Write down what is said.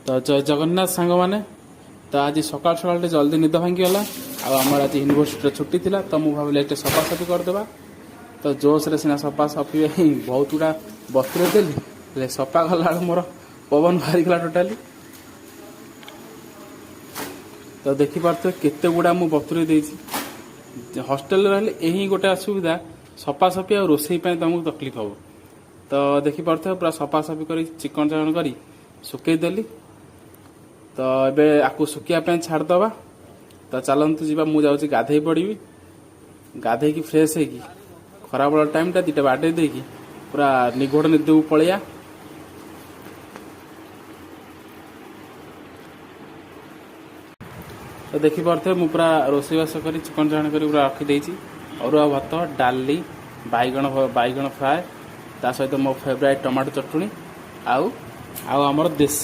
ତ ଜୟ ଜଗନ୍ନାଥ ସାଙ୍ଗମାନେ। ତ ଆଜି ସକାଳ ସକାଳ ଟିକେ ଜଲ୍ଦି ନିଦ ଭାଙ୍ଗିଗଲା ଆଉ ଆମର ଆଜି ୟୁନିଭର୍ସିଟିର ଛୁଟି ଥିଲା। ତ ମୁଁ ଭାବିଲି ଟିକେ ସଫାସଫି କରିଦେବା। ତ ଜୋସ୍ରେ ସିନା ସଫାସଫି ବହୁତ ଗୁଡ଼ା ବତୁରେଇ ଦେଲି, ହେଲେ ସଫା କଲାବେଳକୁ ମୋର ପବନ ବାହାରିଗଲା ଟୋଟାଲି। ତ ଦେଖିପାରୁଥିବେ କେତେ ଗୁଡ଼ା ମୁଁ ବତୁରେଇ ଦେଇଛି। ହଷ୍ଟେଲରେ ରହିଲେ ଏହି ଗୋଟେ ଅସୁବିଧା, ସଫାସଫି ଆଉ ରୋଷେଇ ପାଇଁ ତମକୁ ତକଲିଫ ହବ। ତ ଦେଖିପାରୁଥିବେ, ପୁରା ସଫାସଫି କରି ଚିକଣ ଚାକଣ କରି ଶୁଖେଇ ଦେଲି। ତ ଏବେ ଆକୁ ଶୁଖିବା ପାଇଁ ଛାଡ଼ିଦେବା। ତ ଚାଲନ୍ତୁ ଯିବା, ମୁଁ ଯାଉଛି ଗାଧେଇ ପଡ଼ିବି। ଗାଧେଇକି ଫ୍ରେଶ୍ ହେଇକି ଖରାବେଳ ଟାଇମ୍ଟା ଦୁଇଟା ବାଡ଼େଇ ଦେଇକି ପୁରା ନିଘୋଡ଼ ନିଦକୁ ପଳେଇବା। ତ ଦେଖିପାରୁଥିବେ, ମୁଁ ପୁରା ରୋଷେଇବାସ କରି ଚିକଣ ଚାକଣ କରି ପୁରା ରଖିଦେଇଛି। ଅରୁଆ ଭାତ, ଡାଲି, ବାଇଗଣ ବାଇଗଣ ଫ୍ରାଏ, ତା ସହିତ ମୋ ଫେଭରାଇଟ୍ ଟମାଟୋ ଚଟୁଣି ଆଉ ଆଉ ଆମର ଦେଶୀ